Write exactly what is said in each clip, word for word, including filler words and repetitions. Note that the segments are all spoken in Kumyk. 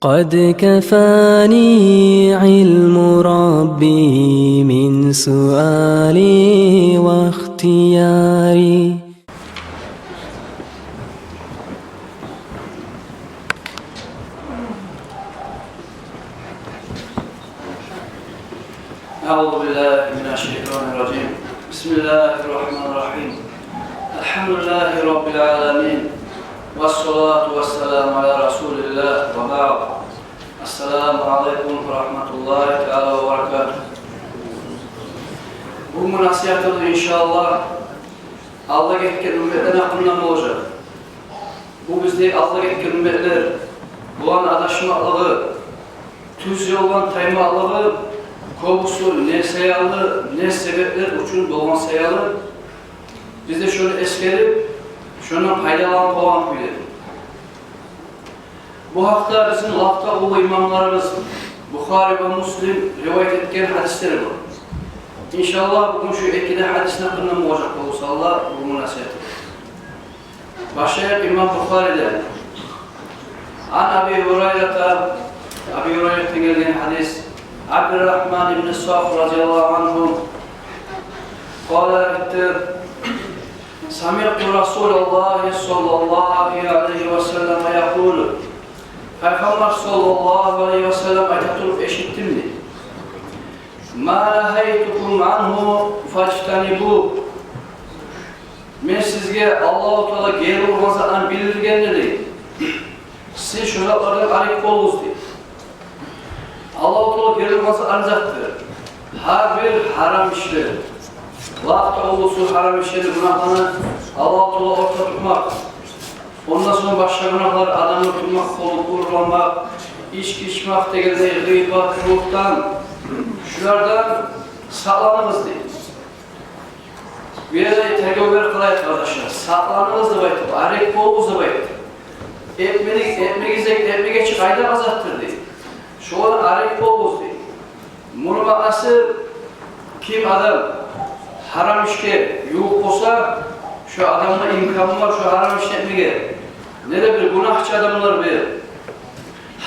قد كفاني علم ربي من سؤالي واختياري. أعوذ بالله من الشيطان الرجيم. بسم الله الرحمن الرحيم. الحمد لله رب العالمين. والصلاة والسلام على رسول الله وبعد. السلام عليكم ورحمة الله تعالى وبركاته. Бугюн насигьатыбыз, иншааллагь, алда гетген умметлени гьакъындан болажакъ. Бу бизде алда гетген умметлер, буланы адашмакълыгъы, тюз ёлдан таймакълыгъы кёбюсю не саялы, не себеплер учун болгъан саялы, биз де шону эсгерип, шондан пайдаланып болагъан кюйде. Бу гьакъда бизин лап да уллу имамларыбыз Бухари ва Муслим ривайат этген гьадислер бар. Иншааллагь, бугюн шу эки де гьадисни гьакъындан болажакъ, болса Аллагь, бугюн насигьат. Башлайыкъ имам Бухариден. عن أبي هريرة, Аби Гьурайратдан гелген гьадис. عبد الرحمن بن صخر رضي الله عنه قال, айтды: سمعت رسول الله صلى الله عليه وسلم يقول, Пайхаммар саллаллагьу алайгьи ва саллам айта туруп эшитдим, дей: ما نهيتكم عنه فاجتنبوه. Мен сизге Аллагьу Таала гери ургъан затланы билдиргенде, дей, сиз шо затлардан арек болугъуз, дей. Аллагьу Таала гери ургъан зат не затдыр? Гьар бир гьарам ишлер, лап да уллусу гьарам ишлени, гюнагьланы Аллагьу Таала ортда тутмакъ. Ондан сонг башгъа гюнагьлар: адамны тутмакъ, къуллукъ, урламакъ, ички ичмек дегендей, гъыйбат, бугьтан, шулардан сакъланыгъыз, дей. Бу ерде тергев берип къарайыкъ, къардашлар. Сакъланыгъыз деп айтып, арек болугъуз деп айтып. Этмеге, этмеге, этмеге чи къайда къазатдыр, дей. Шолардан арек болугъуз, дей. Муну маънасы, ким адам гьарам ишге ювукъ болса, шо адамгъа имкан бар шо гьарам ишни этмеге. Не де бир гюнагьчы адамлар, бир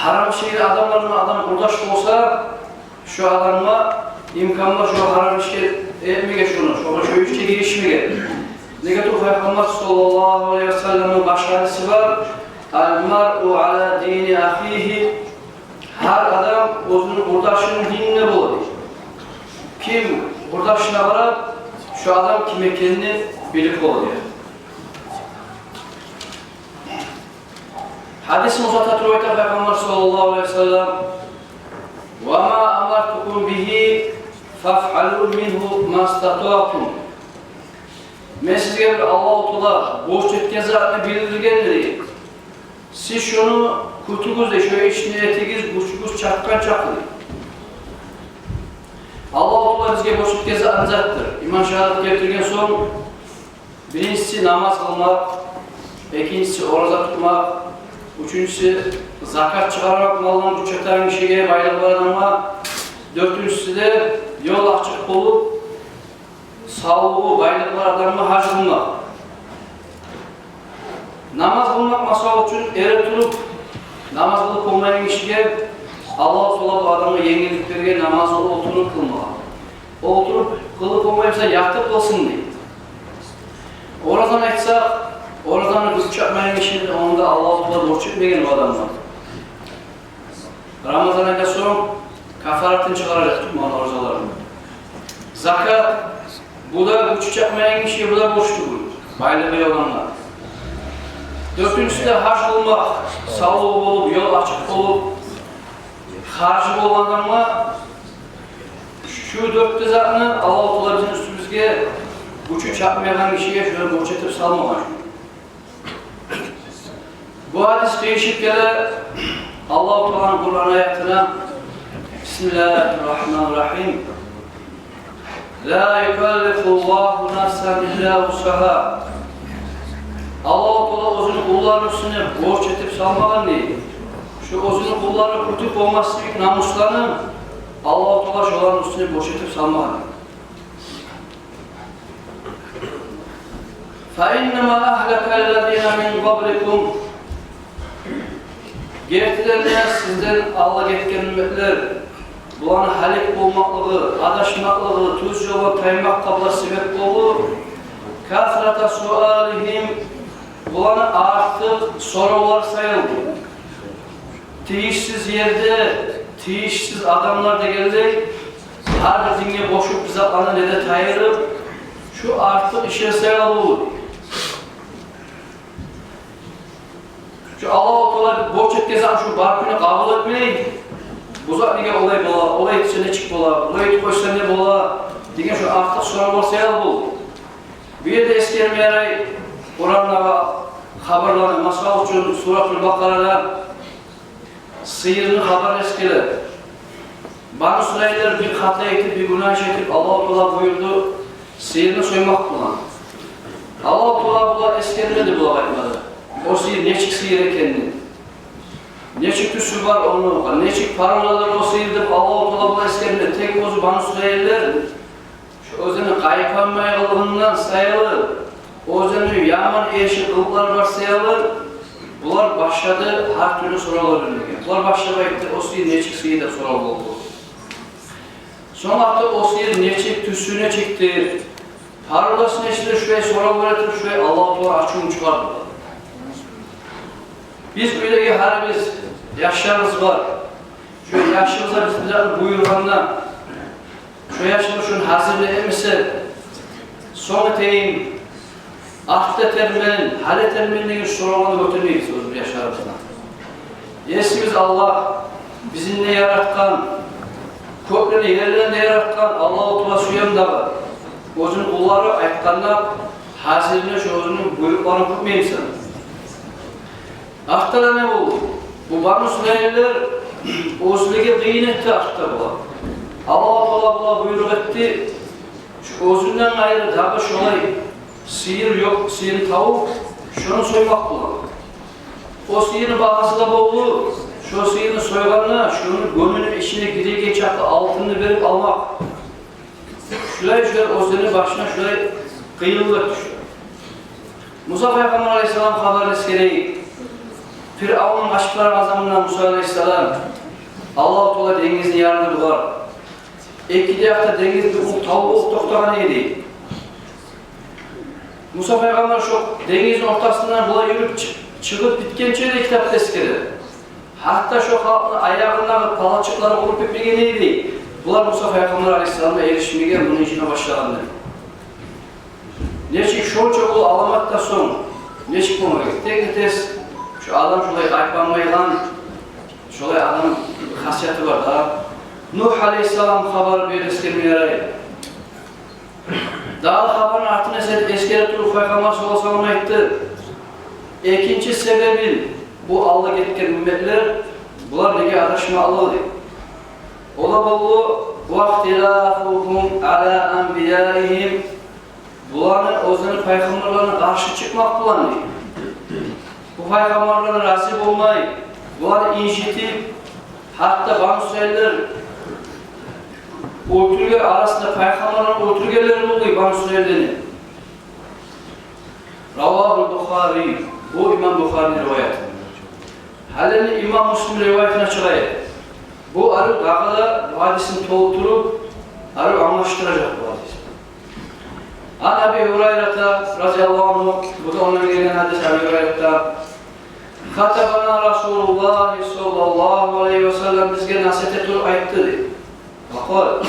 гьарам ишни адамлар булан адам къурдаш болса, шо адамгъа имкан бар шо гьарам ишге этмеге шону, шо, шо ишге гиришмеге. Неге тюгюл Пайхаммар саллаллагьу алайгьи ва салламны башгъа гьадиси бар: المرء على دين أخيه. Гьар адам оьзюню къурдашыны динине бола, дей. Ким къурдашына къарап, шо адам ким экенин билип бола, дей. Гьадисни узата туруп айта Пайхаммар саллаллагьу алайгьи ва саллам: وما أمرتكم به فافعلوا منه ما استطعتم. Мен сизге бир Аллагьу Таала борч этген затны билдиргенде, дей, сиз шону кютюгюз, дей, шо ишни этигиз гючюгюз чатгъан чакъы, дей. Аллагьу Таала бизге борч этген зат не затдыр? Иман шагьадат гелтирген сонг, биринчиси намаз къылмакъ, экинчиси ораза тутмакъ, уьчюнчюсю закат чыгъармакъ малдан гючю етеген гишиге, байлыкъ бар адамгъа, дёртюнчюсю де ёл ачыкъ болуп, савлугъу, байлыкъ бар адамгъа гьаж къылмакъ. Намаз къылмакъ, масала учун, эретуруп намаз къылып болмайгъан гишиге Аллагьу Таала бу адамгъа енгиллик берген намазны олтуруп къылмагъа. Олтуруп къылып болмай буса, ятып къылсын, дей. Оразаны айтсакъ, оразаны гючю чатмайгъан гишини онда Аллагьу Таала борч этмеген бу адамгъа. Рамазан айдан сонг кафаратын чыгъаражакъ тутмагъан оразаларын. Закат, бу да гючю чатмайгъан гишиге, бу да борч тюгюл, байлыгъы ёкъ адамгъа. Дёртюнчюсю де гьаж къылмакъ, савлугъу болуп, ёл ачыкъ болуп, харжы болгъан адамгъа. Шу дёрт де затны Аллагьу Таала бизин уьстюбюзге, гючю чатмайгъан гишиге шулар борч этип салмагъан. Бу гьадис къыйышып геле Аллагьу Тааланы Къуран аятына. بسم الله الرحمن الرحيم. لا يكلف الله نفسا إلا وسعها. Аллагьу Таала оьзюню къулларыны уьстюне борч этип салмагъан, дей. Шу оьзюню къулларыны кютюп болмаслыкъ намусланы Аллагьу Таала шоланы уьстюне борч этип салмагъан. فإنما أهلك الذين من قبلكم. Гертиден де, сизден алда гетген умметлер, буланы гьалек болмакълыгъы, адашмакълыгъы, тюз ёлдан таймакъгъа булар себеп болду. Касрата суалигьим, буланы артыкъ соравлар саялы. Тийишсиз ерде тийишсиз адамлар дегенлей, гьар бир динге къошуп, бир затланы неде тайдырып, шу артыкъ ишлер саялы болду. Шу Аллагьу Таала борч этген затны шу бар кюйде къабул этмей, бу зат неге олай бола, олай этсе нечик бола, олай этип къойса не бола деген шу артыкъ соравлар саялы болду. Бу ерде эсгерме ярай Къурандагъы хабарланы, масала учун, Суратул Бакъарада сыйырны хабары эсгериле. Бану Исраиллер бир хата этип, бир гюнагь иш этип, Аллагьу Таала буюрду сыйырны соймакъ булан. Аллагьу Таала булагъа эсгермеди, булагъа айтмады о сыйыр нечик сыйыр экенни, нечик тюсю бар ону, нечик породадыр о сыйыр деп Аллагьу Таала булагъа эсгермеди. Тек оьзю Бану Исраиллер шу оьзлени къайпанмайгъанлыгъындан саялы, оьзлени яман эрши къылыкълары бар саялы, булар башлады гьар тюрлю соравлар бермеге. Булар башлап айтды: «О сыйыр нечик сыйыр?» — деп сорав болду. Сонг артда: «О сыйыр нечик, тюсю нечикдир, породасы нечикдир?» — шулай соравлар этип, шулай Аллагьу Таала ачувун чыгъарды. Биз уьйдеги гьарибиз яшларыбыз бар. Шу яшыбызгъа биз бир зат буюргъанда, шу яшыбыз шуну гьазирлей эсе, сонг этейим, артда этермен, гьали этермен деген соравланы гётермейбиз оьзюбюз яшларыбыздан. Есибиз Аллагь, бизин де яратгъан, кёклени, ерлени де яратгъан Аллагьу Таала сюе дагъы оьзюню къуллары айтгъанда гьазирлей шу оьзюню буйрукъларын кютмеймисен? Артда да не болду? Бу Бану Исраиллер оьзлеге къыйын этди артда булар. Аллагьу Таала булагъа буйрукъ этди: шу оьзюнден къайры дагъы шолай сыйыр ёкъ, сыйырны табып, шону соймакъ булан. О сыйырны багьасы да болду, шо сыйырны сойгъанда, шону гёнюню ичине гиреген чакъы алтынны берип алмакъ. Шулай, шулай оьзлени башына шулай къыйынлыкъ тюшдю. Муса пайхаммар алайгьиссалам хабарын эсгерейик. Фиръавнну къачып барагъан заманда Муса алайгьиссалам, Аллагьу Таала денгизни ярды бугъар. Эки де якъда денгиз бир уллу тав болуп токътагъан эди. Муса пайхаммар шо денгизни ортасындан булай юрюп чы-, чыгъып битгенче де, китапда эсгериле, гьатта шо халкъны аягъындагъы палачыкълары къуруп битмеген эди. Булар Муса пайхаммар алайгьиссаламгъа эришмеге муну ичине башлагъанда. Нечик шонча уллу аламатдан сонг нечик болма герек? Тек де тез шо адам шолай къайпанмайгъан, шолай адам хасияты бар да. Нугь алайгьиссалам хабары бир эсгерме ярай. Дагъы хабарны артын эсгер-, эсгере туруп, пайхаммар саллаллагьу алайгьи ва саллам айтды: экинчи себебин бу алда гетген умметлер, булар неге адашмакълы деп. О да болду: «Вахтилафугьум ала анбияигьим». Буланы, оьзлени пайхаммарларына къаршы чыкъмакъ булан дей. Бу пайхаммарларына рази болмай, буланы инжитип, гьатта Бану Исраиллер оьлтюрген, арасында пайхаммарланы оьлтюргенлер болду Бану Исраиллени. Равагьул Бухари, бу имам Бухарини риваяты. Гьали имам Муслим риваятына чыгъайыкъ. Бу арив дагъы да бу гьадисни толтуруп, арив англашдыражакъ бу гьадис. Ан Аби Гьурайрата разияллагьу ангьу, бу да ондан гелген гьадис Аби Гьурайратдан. Хатабана Расулуллагьи саллаллагьу алайгьи ва саллам, бизге насигьат этип айтды дей. Ва къала: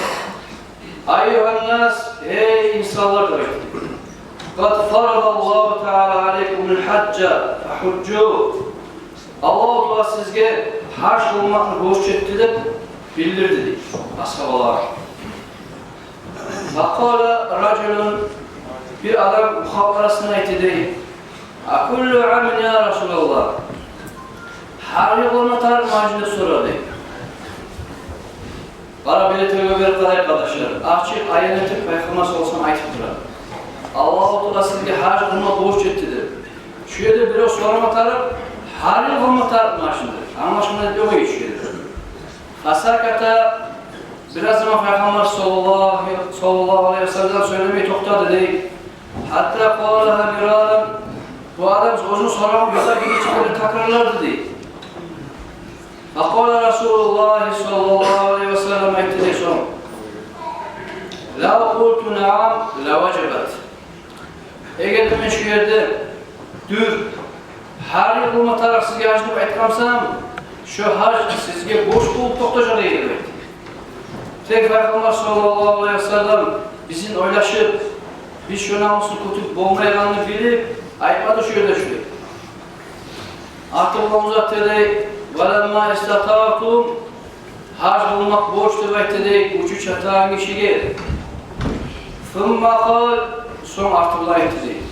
«Айюгьаннас, гьей инсанлар», — деп айтды. «Къад фарадаллагьу таала алайкумул гьажжа фагьужжу». Аллагьу Таала сизге гьаж къылмакъны борч этди деп билдирди дей асгьабалагъа. Ва къала ражулун, бир адам халкъ арасында айтды дей: «Акуллу амин, я Расулаллагь? Гьар йыл къылма тарыкъмы гьажны?» — деп сорады. Къара, бир де тергев берип къарайыкъ, къардашлар. Ачыкъ, аян этип пайхаммар саллаллагьу алайгьи ва саллам айтып тура. Аллагьу Таала сизге гьаж къылма борч этди деп. Шу ерде бирев сорама тарыкъ, гьар йыл къылма тарыкъмы гьажны деп. Англашылмай деп ёкъ шу ерде. Фасаката, бираз заман пайхаммар саллаллагьу, саллаллагьу алайгьи ва саллам сёйлемей токътады дей. Гьатта къала лагьа мираран, бу адам оьзюню соравун бир нече керен такрарлады дей. Факъала Расулуллагь саллаллагьу алайгьи ва саллам, айтды дей сонг: «Лав къулту наам лаважабат». Эгер де мен шу ерде дюр, гьар йыл къылма тарыкъ сизге гьаж деп айтгъан бусам, шо гьаж сизге борч болуп токътажакъ эди деп айтды. Тек Пайхаммар саллаллагьу алайгьи ва саллам бизин ойлашып, биз шо намусну кютюп болмайгъанны билип, айтмады шу ерде шулай. Артындан узатды дей: «Валамма истатаътум», гьаж къылмакъ борч деп айтды дей гючю чатагъан гишиге. Сумма къала, сонг артындан айтды дей: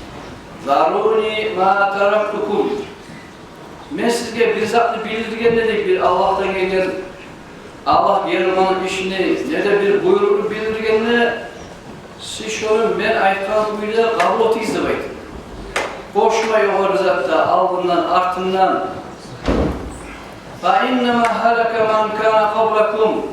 «Заруни ма тарактукум». Мен сизге бир затны билдиргенде дей, бир Аллагьдан гелген, Аллагь гери ургъан ишни, не де бир буйрукъну билдиргенде, сиз шону мен айтгъан кюйде къабул этигиз деп айтды. Къошмай огъар бир зат да алдындан, артындан. «Фа иннама гьалака ман кана къаблакум».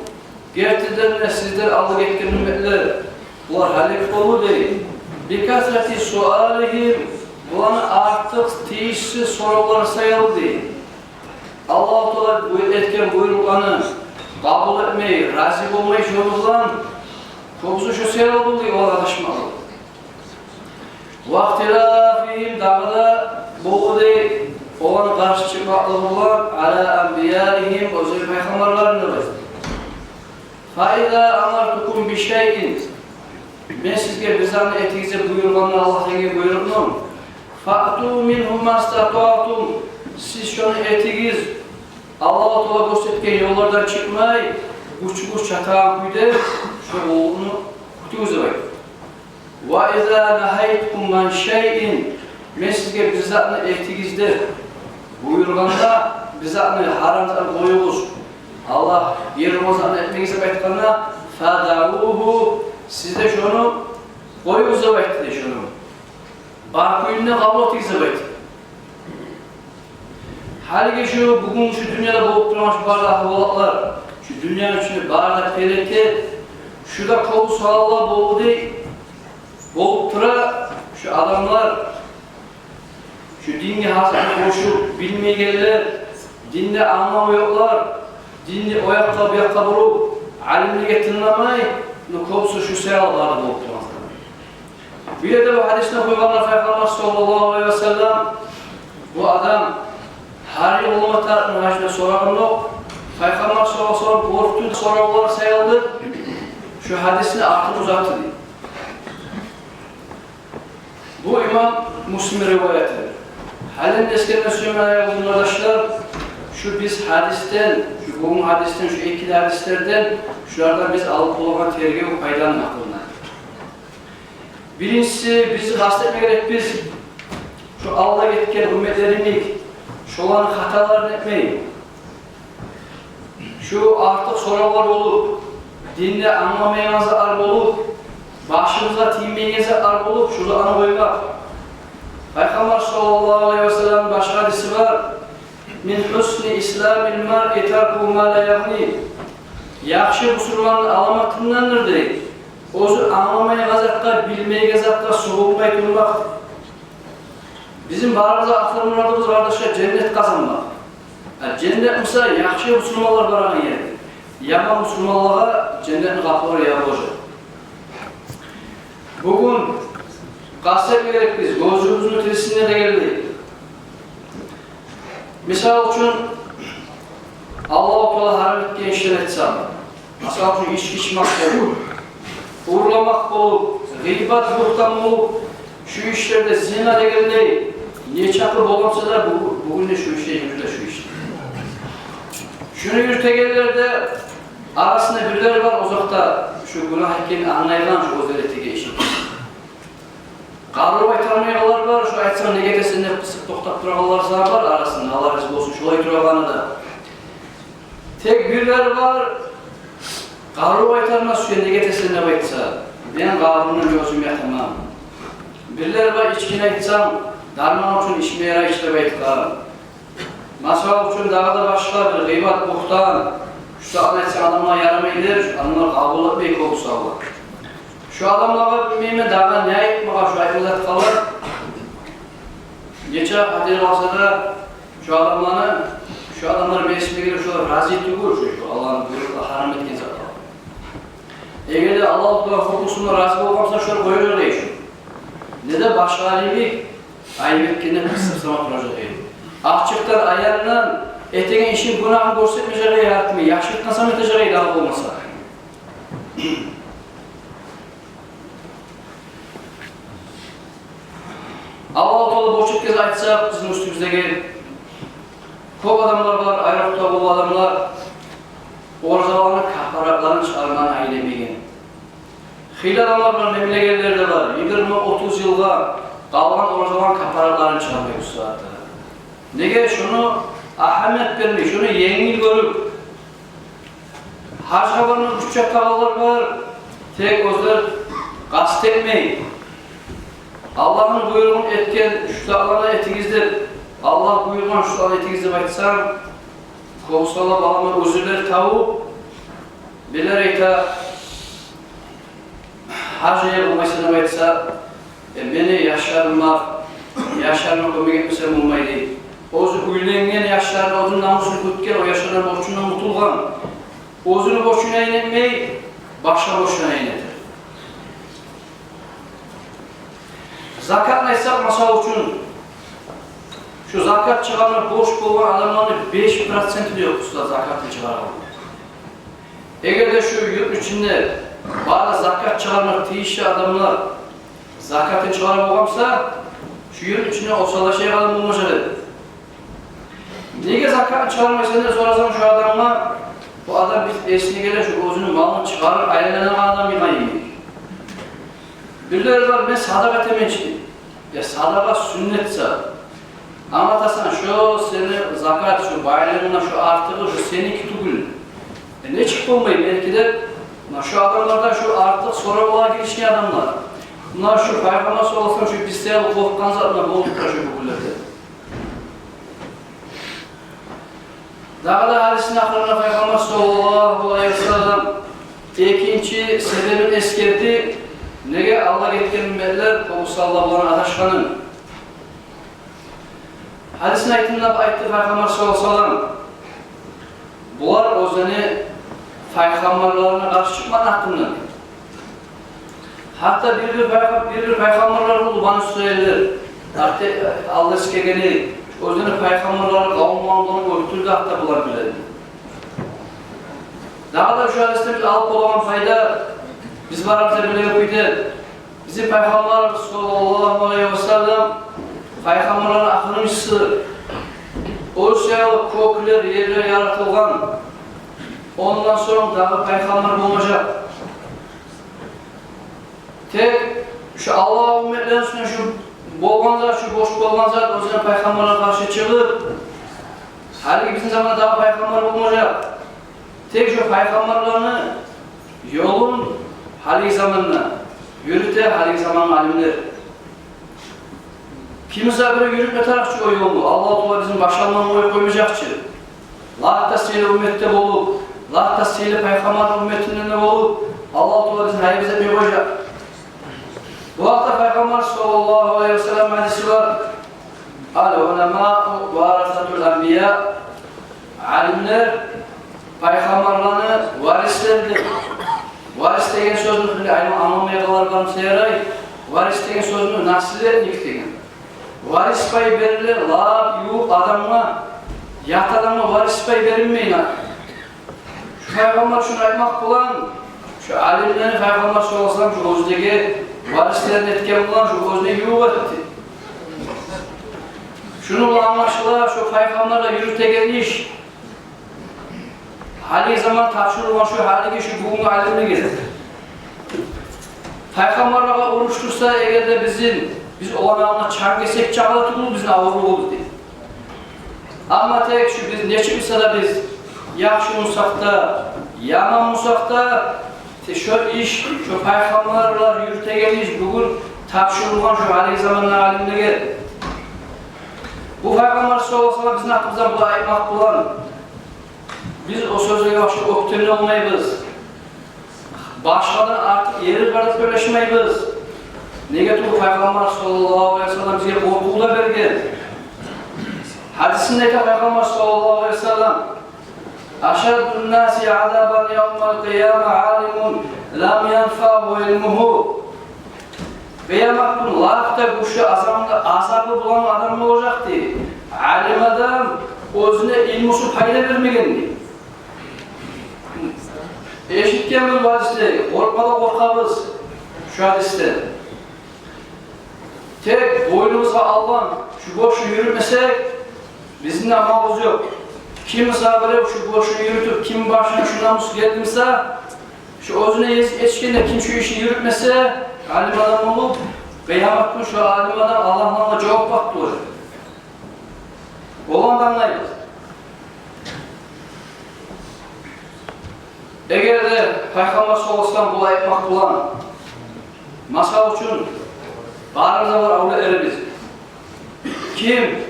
Гертиден де, сизден алда гетген умметлер, булар гьалек болду дей. «Бикасрати суалигьим», буланы артыкъ тийишсиз соравлары саялы дей. Аллагьу Таала бу этген буйрукъланы къабул этмей, рази болмай, шону булан кёбюсю шо саялы болду дей, олар адашмакълыкъ. «Вахтилафигьим», дагъы да болду дей, оланы къаршы чыкъмакълыгъы булан, «ала анбияигьим», оьзлени пайхаммарларына да. «Фа иза амартукум би шайин», мен сизге бир затны этигиз деп буюргъанда, Аллагьдан гелген буйрукъну, «фаъту мингьу мастатаътум», сиз шону этигиз, Аллагьу Таала гёрсетген ёллардан чыкъмай, гючюгюз чатагъан кюйде шо къуллукъну кютюгюз деп айтды. «Ва иза нагьайткум ан шайин», мен сизге бир затны этигиз деп буюргъанда, бир затны, гьарам затны къоюгъуз, Аллагь гери ургъан затны этмегиз деп айтгъанда, «фадаугьу», сиз де шону къоюгъуз деп айтды дей, шону бар кюйюнде къабул этигиз деп айтды. Гьалиги шу бугюн шу дюньяда болуп турагъан шу бары да агьвалатлар, шу дюньяны ичинде бары да гьалекет, шу да кёбюсю гьалалла болду дей, болуп тура. Шу адамлар, шу динге гьазир къошулуп билмейгенлер, динде англаву ёкълар, динни о якъгъа, бу якъгъа буруп, алимлеге тынгламай, ну, кёбюсю шу саялы бары да болуп турагъан. Бир ерде бу гьадисни къойгъанда Пайхаммар саллаллагьу алайгьи ва саллам, бу адам гьар йыл къылма тарыкъмы гьаж деп сорагъан ёкъ. Пайхаммар саллаллагьу алайгьи ва саллам къоркъду соравлар саялы, шу гьадисни артын узатды дей. Бу имам Муслим риваяты. Гьали эсгерме сюемен, аявлу къардашлар, шу биз гьадисден, шу бугюн гьадисден, шу эки де гьадислерден, шулардан биз алып болагъан тергев, пайданы гьакъында. Биринчиси, биз къаст этме герекбиз шу алда гетген умметлер йимик, шоланы хаталарын этмей. Шу артыкъ соравлар болуп, динде англамайгъан затлар болуп, башыбызгъа тиймейген затлар болуп, шу затланы къоймакъ. Пайхаммар саллаллагьу алайгьи ва салламны башгъа гьадиси бар: «Мин гьусни исламил маръи таркугьу ма ла ягъни». Яхшы бусурманны аламатындандыр дей, оьзю англамайгъан затгъа, билмейген затгъа сугъулмай турмакъ. Бизин барыбызны да ахыр мурадыбыз, къардашлар, женнет къазанмакъ. А женнет буса яхшы бусурманлар барагъан ер. Яман бусурманлагъа женнетни къапулары ябылажакъ. Бугюн къаст этме герекбиз, гёзюбюзню тирисинде де гелди. Мисал учун, Аллагьу Таала гьарам этген ишлер этсем, мисал учун, ички ичмек болуп, урламакъ болуп, гъыйбат, бугьтан болуп, шу ишлерде, зина дегенлей, нечакъы боламса да, бу-, бугюн де шу ишлер юрюле, шу ишлер. Шуну юрютегенлер де арасында бирлер бар, узакъда шу гюнагь экенин англайгъан, шу оьзлери этеген иши. Къару айталмайгъанлар бар, шу айтсанг неге этесен деп къысып токътап турагъанлар сагъа бар арасында, Аллагь рази болсун, шолай турагъаны да. Тек бирлер бар, къару айталмас, шу неге этесен деп айтса, мен къарувну оьзюм ятаман. Бирлер бар, ичкини айтсанг, дарман учун ичме ярай ич деп айтгъан. Масала учун, дагъы да башгъа бир гъыйбат, бугьтан, шу затны айтсанг, адамлагъа ярамай деп, шу адамлар къабул этмей кёбюсю. Шу адамлагъа билмеймен дагъы не айтмагъа, шу айтма зат къалар. Нече хатири къалса да, шу адамланы, Шу адамлар, мен эсиме геле, шулар рази тюгюл шу, шу Аллагьны буйрукъ, гьарам этген затлагъа. Эгер де Аллагьу Таала гьукмусуна рази болгъан буса, шулар къояргъа герек шу. Не де башгъа йимик айып этгенде къысып сама туражакъ эди. Ачыкъдан, аяндан этеген ишин, гюнагьын гёрсетмежек эди, артмай, яшыртгъын сама этежек эди дагъы болмаса. Аллагьу Таала борч этген, айтсакъ, бизин уьстюбюздеги кёп адамлар бар, айрокъда уллу адамлар, оразаланы каппаратларын чыгъармагъа айнемеген. Хыйлы адамлар бар, немелегенлер де бар. Йигирма, отуз йылгъа къалгъан оразаланы каппаратларын чыгъармай бу сагьатда. Неге? Шуну агьамият бермей, шуну енгил гёрюп, гьажгъа бармагъа гючю етмейгенлер бар, тек оьзлер къаст этмей. Аллагьны буйругъун этген, шу затланы этигиз деп, Аллагь буюргъан шу затланы этигиз деп айтсанг, кёбюсю алай балама уьзюрлер табып, билер айта, гьажгъа бармайсан деп айтса, э, мени яшларым бар, яшларыма кёмек этмесем болмай дей. Оьзю уьйленген, яшларыны, оьзюню намусун кютген, о яшларыны борчундан къутулгъан. Оьзюню борчун айнетмей, башгъа борчун айнетер. Закатны айтсакъ, масала учун, шу закат чыгъарма борч болгъан адамланы беш проценти де ёкъ, устаз, закатын чыгъаргъан. Эгер де шу юртну ичинде бары закат чыгъарма тийишли адамлар закатын чыгъара болгъан буса, шу юртну ичинде осал яшайгъан адам болмажакъ эди. Неге закатын чыгъармайсан деп сорасанг шу адамгъа, бу адам, биз, эсине геле, шу оьзюню малын чыгъарып айланагъан адам йимик. Бирлери бар, мен садагъа этемен чи. Я, садагъа сюннет зат. Англатасан, шу сени закат, шу байлыгъынгдан шу артыгъы, шу сеники тюгюл. Э, нечик болмай, меники деп, муна шу адамлардан шу артыкъ сорап ала гиришген адамлар. Муна шу Пайхаммар саллаллагьу алайгьи ва саллам шу биз саялы къоркъгъан зат муна болуп тура шу бу гюнлерде. Дагъы да гьадисни ахырында Пайхаммар саллаллагьу алайгьи ва саллам экинчи себебин эсгерди, неге алда гетген умметлер, кёбюсю алда буланы адашгъанын. Гьадисни айтынлап айтды Пайхаммар саллаллагьу алайгьи ва саллам, булар оьзлени пайхаммарларына къаршы чыкъмагъан гьакъында. Гьатта бир-бир пайхам-, бир-бир пайхаммарлар болду, Бану Исраиллер, гьатта, э, алда эсгергенлей, оьзлени пайхаммарларын къавумларын оьлтюрдю гьатта булар биле. Дагъы да шу гьадисден биз алып болагъан пайда, биз барыбыз да билеген кюйде, бизин Пайхаммар саллаллагьу алайгьи ва саллам пайхаммарланы ахырынчысы, оьзю саялы кёклер, ерлер яратылгъан, ондан сонг дагъы пайхаммар болмажакъ. Тек шу Аллагь умметлерини уьстюне шу болгъан зат, шу борч болгъан зат, оьзлени пайхаммарларына къаршы чыгъып, гьалиги бизин заманда дагъы пайхаммар болмажакъ. Тек шу пайхаммарланы ёлун гьалиги заманда юрюте гьалиги заманны алимлер. Ким буса бир юрютме тарыкъ чы о ёлну, Аллагьу Таала бизин башгъалыгъыбызгъа къоюп къоймажакъ чы. Лап да сыйлы умметде болуп, лап да сыйлы пайхаммар умметинден де болуп, Аллагьу Таала бизин гьайыбыз этмей къояжакъ. Бу гьакъда Пайхаммар саллаллагьу алайгьи ва саллам гьадиси бар. Ал-уламау варасатул анбия. Алимлер пайхаммарланы варислери деп. Варис деген сёзню биле айлан англамайгъанлар бар буса ярай. Варис деген сёзню наследник деген. Варис пай бериле лап ювукъ адамгъа, ят адамгъа варис пай берилмей. Шу Пайхаммар шуну айтмакъ булан, шу алимлени Пайхаммар саллаллагьу алайгьи ва саллам шу оьздеги варислерин этген булан шу оьзюне ювукъ этди. Шуну булан англашыла, шу пайхаммарлар юрютеген иш, гьалиги заман тапшурулгъан шу гьалиги шу бугюнгю алимлеге. Пайхаммарлагъа уруш турса эгер де бизин, биз оланы алдына чанг гесек чагъы да тюгюл бизин авурлугъубуз дей. Амма тек шу биз нечик буса да биз, яхшы бусакъ да, яман бусакъ да, те шу иш, шу пайхаммарлар юрютеген иш бугюн тапшурулгъан шу гьалиги заманны алимлеге. Бу Пайхаммар саллаллагьу алайгьи ва саллам бизин гьакъыбызда булай айтмакъ булан, биз о сёзлеге башгъа оьктемлей болмайбыз. Башгъадан артыкъ ери бар деп ойлашмайбыз. Неге тюгюл Пайхаммар саллаллагьу алайгьи ва саллам бизге къоркъув да берген. Гьадисинде айта Пайхаммар саллаллагьу алайгьи ва саллам: «Ашаддун-наси азабан явмал-къияма алимун лам янфагьу илмугьу». Къыямат гюн лап да гючлю азабы, азабы булан адам болажакъ дей алим адам, оьзюне илмусу пайда бермеген дей. Эшитгенбиз бу гьадисни, къоркъма да къоркъабыз шу гьадисден. Тек бойнубузгъа алгъан шу борчну юрютмесек, бизин де амалыбыз ёкъ. Ким сабыр этип шу борчну юрютюп, ким башына шу намус гелди буса, шу оьзюне ес-, етишгенде ким шу ишни юрютмесе, алим адам болуп, къыямат гюн шу алим адам Аллагьны алдында жавап бермек болажакъ. Оланы да англайбыз. Эгер де Пайхаммар саллаллагьу алайгьи ва саллам булай айтмакъ булан, масала учун, барыбыз да бар авлетлерибиз. Ким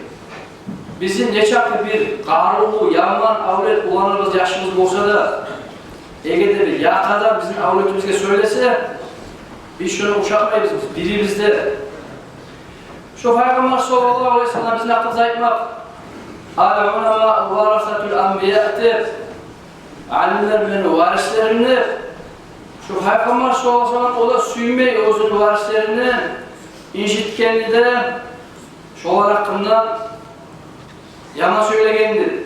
бизин нечакъы бир къарувлу, яман авлет уланыбыз, яшыбыз болса да, эгер де бир ят адам бизин авлетибизге сёйлесе, биз шону ушатмайбыз, биз бирибиз де. Шо Пайхаммар саллаллагьу алайгьи ва саллам бизин гьакъыбызда айтмакъ: «Ал-уламау варасатул анбия», — деп, алимлер мени варислерим деп. Шо Пайхаммар саллаллагьу алайгьи ва саллам о да сюймей оьзюню варислерин инжитгенни де, шолар гьакъында яман сёйлегенни де.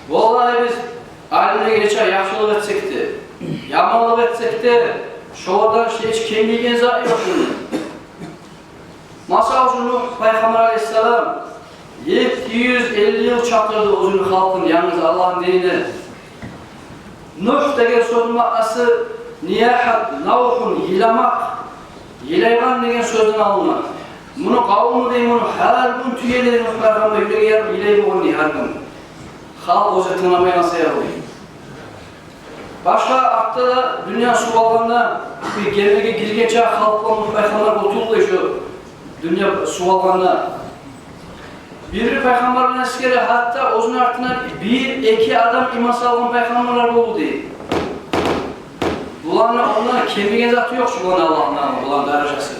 Валлагь, биз алимлеге нече яхшылыкъ этсек де, яманлыкъ этсек де, шолардан гьеч кемиген зат ёкъ. Масала учун, Нугь пайхаммар алайгьиссалам етти юз элли йыл чакъырды оьзюню халкъын янгыз Аллагьны динине. Нугь деген сёзню маънасы нияхат, навхун, йыламакъ, йылайгъан деген сёзден алынгъан. Муну къавуму дей, муну гьар гюн тюелер Нугь пайхаммар юреги ярып йылай болгъан дей гьар гюн. Халкъ оьзю тынгламай насигьат дей. Башгъа артда да дюньяны сув алгъанда, бир гемиге гиргенче халкъ булан Нугь пайхаммар олтурду дей шо дюнья сув алгъанда. Бир-бир пайхаммарланы эсгере, гьатта оьзюню артындан бир-эки адам иман салгъан пайхаммарлар болду дей. Буланы ондан кемиген заты ёкъ чу, буланы Аллагьны, буланы даражасы.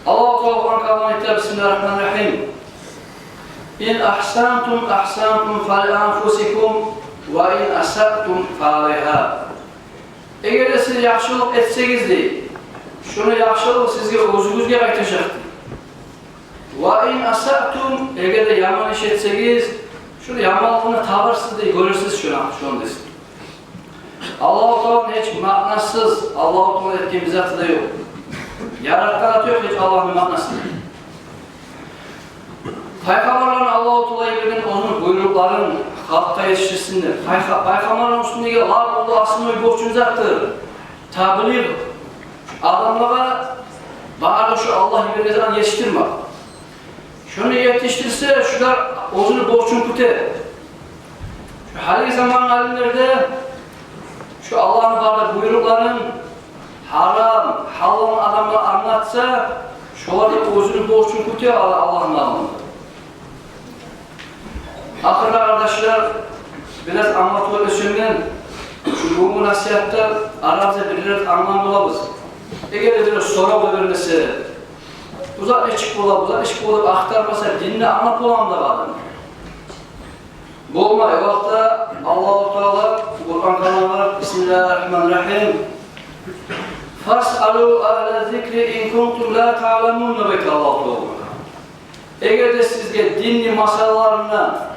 Аллагьу Таала Къуран каламында айта: «Бисмиллагьир рагьманир рагьим. Ин агьсантум агьсантум фали анфусикум ва ин асаътум фалайгьа». Эгер де сиз яхшылыкъ этсегиз дей, шону яхшылыгъы сизге, оьзюгюзге къайтажакъ дей. «Ва ин асаътум», эгер де яман иш этсегиз, шону яманлыгъын табарсыз дей, гёрерсиз шону, шону дей. Аллагьу Тааланы гьеч маънасыз, Аллагьу Таала этген бир заты да ёкъ. Яратгъан заты ёкъ гьеч Аллагьны маънасыз. Пайхаммарланы Аллагьу Таала йиберген оьзюню буйрукъларын халкъгъа етишдирсин деп. Пайха-, пайхаммарланы уьстюндеги лап уллу основной борчун затдыр таблигъ. Адамлагъа бары да шо Аллагь йиберген затны етишдирмек. Шону етишдирсе, шулар оьзюню борчун кюте. Шо гьалиги заманны алимлер де шо Аллагьны бары да буйрукъларын, гьарам, гьалалны адамлагъа англатса, шолар да оьзюню борчун кюте Алла-, Аллагьны алдында. Ахырда, къардашлар, бираз англатып оьтсем мен, шу бугюнгю насигьатда арабызда бираз англама болабыз. Эгер де бираз сорав да бермесе, бу зат нечик бола, бу зат нечик бола деп ахтармаса, динни англап боламы дагъы адам? Болмай. О вакътиде Аллагьу Таала Къуран каламда: «Бисмиллагьир рагьманир рагьим. Фасъалу агьла зикри ин кунтум ла таъламун», — деп айта Аллагьу Таала. Эгер де сизге динни масъалаларында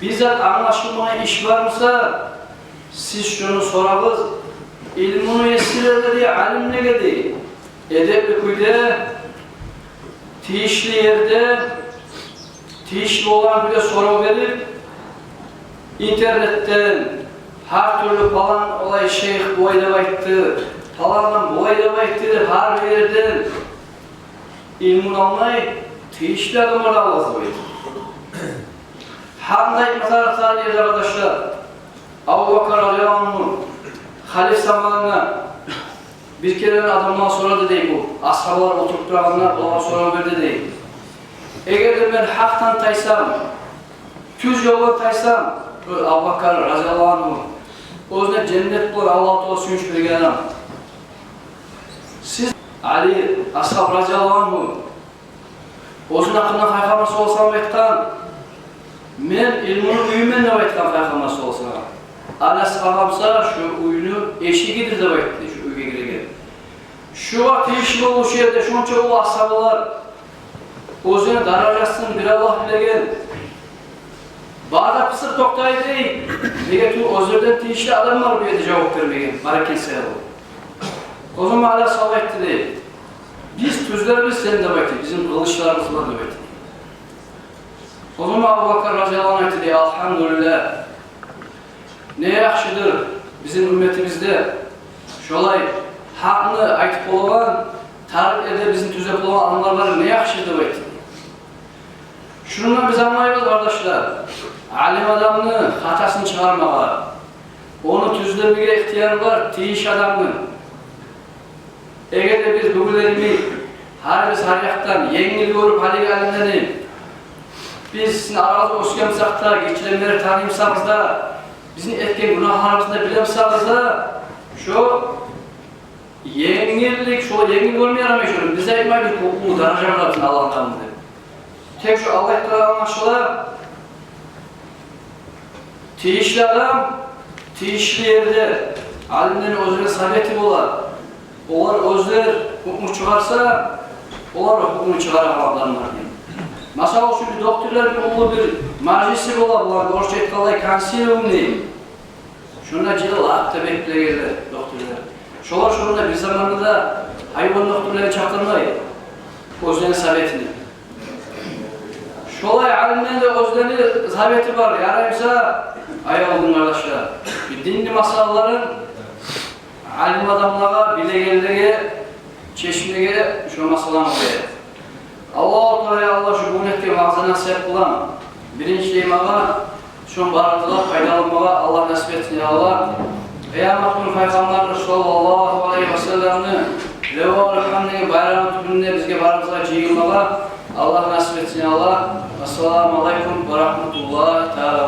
бир зат англашылмагъан иш бар буса, сиз шону сорагъыз илмуну есилерине дей, алимлеге дей. Эдепли кюйде, тийишли ерде, тийишли болгъан кюйде сорав берип, интернетден гьар тюрлю, палан олай шейх булай деп айтды, палан булай деп айтды деп, гьар бир ерден илмуну алмай, тийишли адамлардан алыгъыз деп айтды. Гьакъында айтма тарыкъ ерде, къардашлар, Абубакар разияллагьу ангьу халиф заманында бир керен адамлар сорады дей, бу асгьабалар олтуруп турагъанда, булагъа сорав берди дей: «Эгер де мен гьакъдан тайсам, тюз ёлдан тайсам», — бу Абубакар разияллагьу ангьу, оьзюне женнет булан Аллагьу Таала сююнч берген адам. Сиз Али асгьаб разияллагьу ангьу оьзюню гьакъында Пайхаммар саллаллагьу алайгьи ва саллам айтгъан: «Мен илмуну уьюмен», – деп айтгъан Пайхаммар саллаллагьу алайгьи ва саллам. Али асгьаб буса шу уьйню эшигидир деп айтды, шу уьйге гиреген. Шугъар тийишли болуп, шу ерде шонча уллу асгьабалар, оьзлени даражасын бир Аллагь билеген, бары да пысыкъ токътай дей. Неге тюгюл, оьзлерден тийишли адам бар бу ерде жавап бермеген, бар экен саялы. О заман Али асгьаб айтды дей: «Биз тюзлербиз сен, – деп айтды, – бизин къылычларыбыз бар», – деп айтды. О заман Абубакар разияллагьу ангьу айтды дей: «Алгьамдулиллагь. Не яхшыдыр бизин умметибизде шолай гьакъны айтып болагъан, тарыкъ ерде бизин тюзеп болагъан адамлар бар, не яхшы», – деп айтды. Шундан биз англайбыз, къардашлар, алим адамны хатасын чыгъармагъа, ону тюзлемеге ихтияр бар тийишли адамны. Эгер де биз бугюнлерибиз гьар бир, гьар якъдан енгил гёрюп гьалиги алимлени, биз сизин арагъызда оьсген бусакъ да, гиччиден берли таныймысакъ да, бизин этген гюнагьларыбызны да билемисакъ да, шо енгиллик, шо енгил гёрме ярамай шону. Биз айтмайбыз, бу уллу даража бар бизин Аллагьны алдында деп. Тек шо Аллагь Таала англашыла, тийишли адам тийишли ерде, алимлени оьзлени совети бола. Олар оьзлер гьукму чыгъарса, олар гьукму чыгъара къалгъанлар дей. Масала учун, бир докторлар бир уллу бир мажлиси бола, булар орусча айтгъанда консилиум дей. Шонда жыйылып да беклегенлер докторлар. Шолар шонда бир заманда да гьайван докторланы чакъырмай, оьзлени советине. Шолай алимлени де оьзлени совети бар. Ярай буса, аявлу дин къардашлар, бир динни масъалаларын алим адамлагъа, билегенлеге чечмеге шо масъаланы къояйыкъ. Аллагьу Таала, я Аллагь, шо бугюн этген ваъза-насигьат булан биринчилей магъа, шону барындан да пайдаланмагъа Аллагь насип этсин, я Аллагь. Къыямат гюн Пайхаммар саллаллагьу алайгьи ва салламны Ливаул Гьамд деген байрамны тюбюнде бизге барыбызгъа жыйылмагъа Аллагь насип этсин, я Аллагь. Ассаламу алайкум ва рагьматуллагьи таала.